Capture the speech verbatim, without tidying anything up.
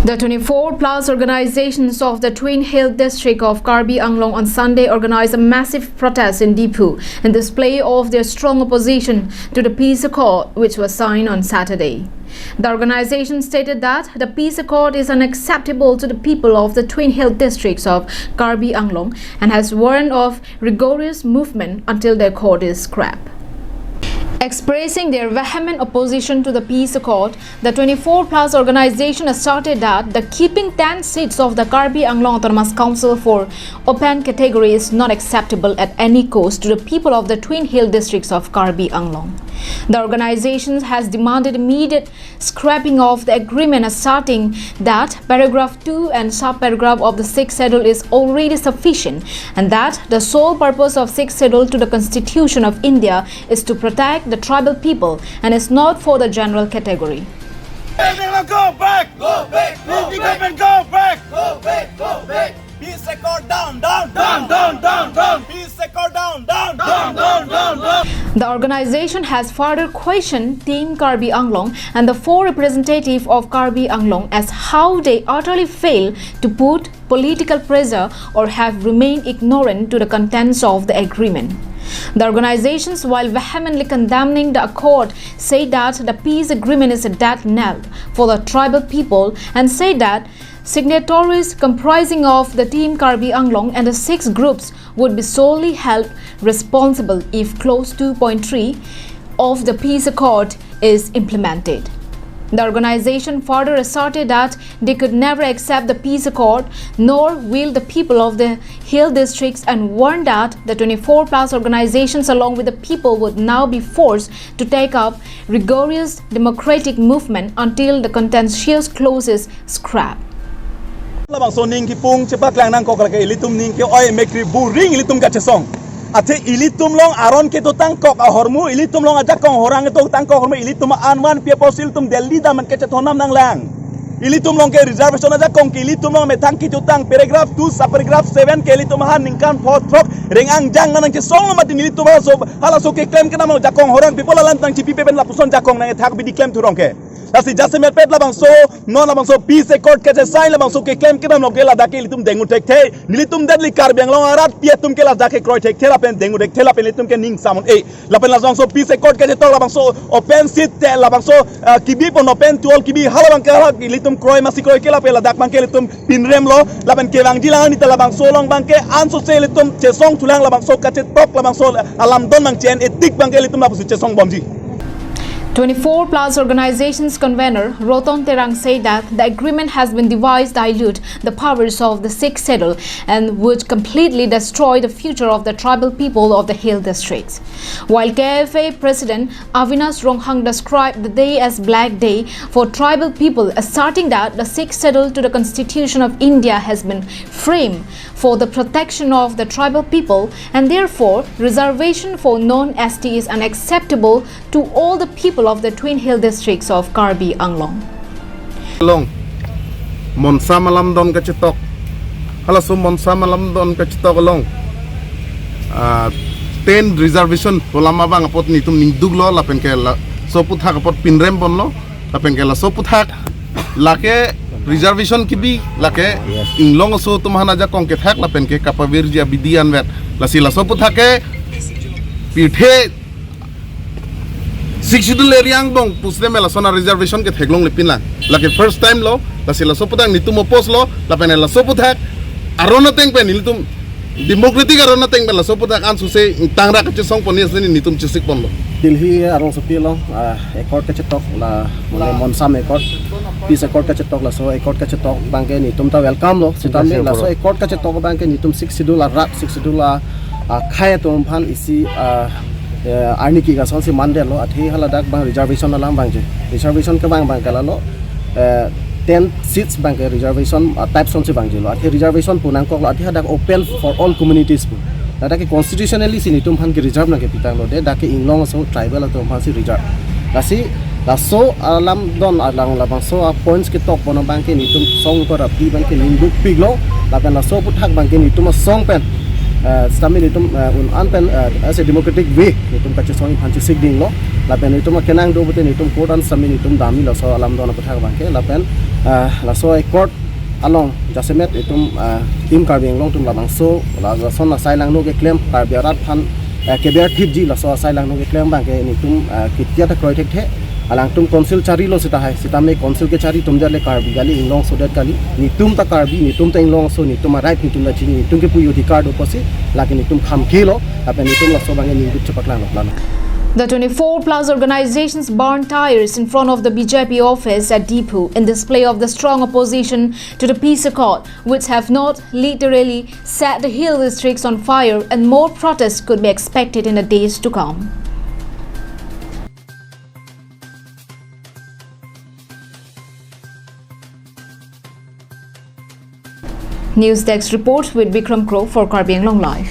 The twenty-four plus organizations of the Twin Hill District of Karbi Anglong on Sunday organized a massive protest in Diphu in display of their strong opposition to the peace accord which was signed on Saturday. The organization stated that the peace accord is unacceptable to the people of the Twin Hill Districts of Karbi Anglong and has warned of rigorous movement until the accord is scrapped. Expressing their vehement opposition to the peace accord, the twenty-four plus organization asserted that the keeping ten seats of the Karbi Anglong Autonomous Council for open category is not acceptable at any cost to the people of the Twin Hill Districts of Karbi Anglong. The organization has demanded immediate scrapping of the agreement, asserting that paragraph two and sub-paragraph of the sixth schedule is already sufficient and that the sole purpose of sixth schedule to the Constitution of India is to protect the tribal people and is not for the general category. Go back! Go back! Go back! Go back! Go back! Go back! Peace accord down, down, down, down, down, down. Peace accord down, down, down, down, down, down. The organization has further questioned Team Karbi Anglong and the four representatives of Karbi Anglong as how they utterly fail to put political pressure or have remained ignorant to the contents of the agreement. The organizations, while vehemently condemning the accord, say that the peace agreement is a death knell for the tribal people and say that signatories comprising of the Team Karbi Anglong and the six groups would be solely held responsible if clause two point three of the peace accord is implemented. The organization further asserted that they could never accept the peace accord, nor will the people of the hill districts, and warned that the twenty-four plus organizations along with the people would now be forced to take up rigorous democratic movement until the contentious clause is scrapped. Labangso ning kipung chepaklang nangkok lake ilitum ning ke-oi mekri buring ilitum kachesong. Athe ilitum along aron ketotangkok ahormu, ilitum along ajakong horang ketotangkok ahormu, ilitum an vanpi apotsi ilitum Delhi dam an kachethon nam nanglang. Ilitum along ke reservation ajakong ke ilitum along methang ketotang paragraph two sub paragraph seven ke ilitum ahan ningkan pho throk rengang jang nangchesong lo mati ilitum halaso, halaso keklem kedam along jakong horang people alam tang chipi pepen lapuson jakong nangkethak bidi klem thurong ke. Lasi jasemet pet labangso, non labangso peace accord kachesign labangso keklem kedam along ke ladak ke ilitum dengu thekthe. Nelitum Delhi Karbi Anglong arat pi atum ke ladak ke kroi thekthe lapen dengu thekthe lapen ilitum ke ning samun e. Lapen labangso peace accord kachetok labangso open seat te labangso, ah, kebi pon open to all kebi halabang ke halak ilitum kroi masi kroi ke lapen ladak abang ke ilitum pinrem lo lapen kevangji lang anita labangso along abang ke ansose ilitum chesong thulang labangso kachetok labangso alamdon abang chen etik abang ke ilitum lapusi chesong bomji. Twenty-four plus organizations convener Roton Terang said that the agreement has been devised to dilute the powers of the sixth schedule and would completely destroy the future of the tribal people of the hill districts. While K F A President Avinash Ronghang described the day as Black Day for tribal people, asserting that the sixth schedule to the Constitution of India has been framed for the protection of the tribal people and therefore reservation for non-S T is unacceptable to all the people of the Twin Hill districts of Karbi Anglong. Along Monsam alamdon kachetok. Halaso Monsam alamdon kachetok along, ah, ten reservation pu alam abang apot nelitum ningduklo lapen ke laso aputhak apot pinrem ponlo lapen ke laso aputhak lake reservation kebi lake inglong aso atum ahan ajakong kethak lapen ke kapavirji abidi anvet. Lasi laso aputhak ke pirthe sixth schedule area angbong pusle me lason a-reservation ke theklongle pinlang. Lake first time lo, lasi laso aputhak nelitum oppose lo, lapen laso aputhak aron ateng pen nelitum democratic aron ateng pen laso aputhak ansose tangrak kachesong pon ni asini nelitum chesik ponlo. Delhi arongsopi along, ah, accord kachetok la, mane Monsam accord, peace accord kachetok laso accord kachetok abang ke nelitum ta welcome lo. Sitame laso accord kachetok abang ke nelitum sixth schedule arat, sixth schedule a, ah, khei atum aphan isi, ah, eh, arni ke-ik asonsi mandetlo, athe haladak abang reservation alam vangji. Reservation kevang abang ke lalo, eh, ten seats abang ke reservation, ah, type asonsi vangjilo. Athe reservation pu nangkoklo, athe hadak open for all communities pu. Ladak ke constitutionally si nelitum aphan ke-reserve nangkepitanglo, de dak ke inglong aso tribal atum aphansi reserve. Lasi laso alamdon along labangso a-points ketok pon abang ke nelitum song ko rapi abang ke ningdukpiklo, lapen laso aputhak abang ke nelitum asong pen Eh, sitame netum, eh, un-an pen, eh, as a democratic way netum kachesong aphan chesik dinglo. Lapen netum akenang do pute netum court an sitame netum damji laso alam do-an aputhak abangke. Lapen, eh, laso accord along jasemet netum, eh, Team Karbi Anglong atum labangso, la-, lason asai langno keklem Karbi arat aphan, eh, keber thipji laso asai langno keklem abangke netum, eh, kitia ta kroi thekthe. Alangtum council charilo seta hai, sitame council kechari atum det le Karbi kali, Inglongso det kali. Netum ta Karbi, netum ta Inglongso, netum a-right netum ta chini, netum kepu adhikar do pusi, lake netum kham kelo, lapen netum laso abangke ningduk chepaklanglo plan. The twenty-four plus organizations burned tires in front of the B J P office at Diphu in display of the strong opposition to the peace accord, which have not literally set the hill districts on fire, and more protests could be expected in the days to come. News Desk report with Bikram Kro for Karbi Anglong Live.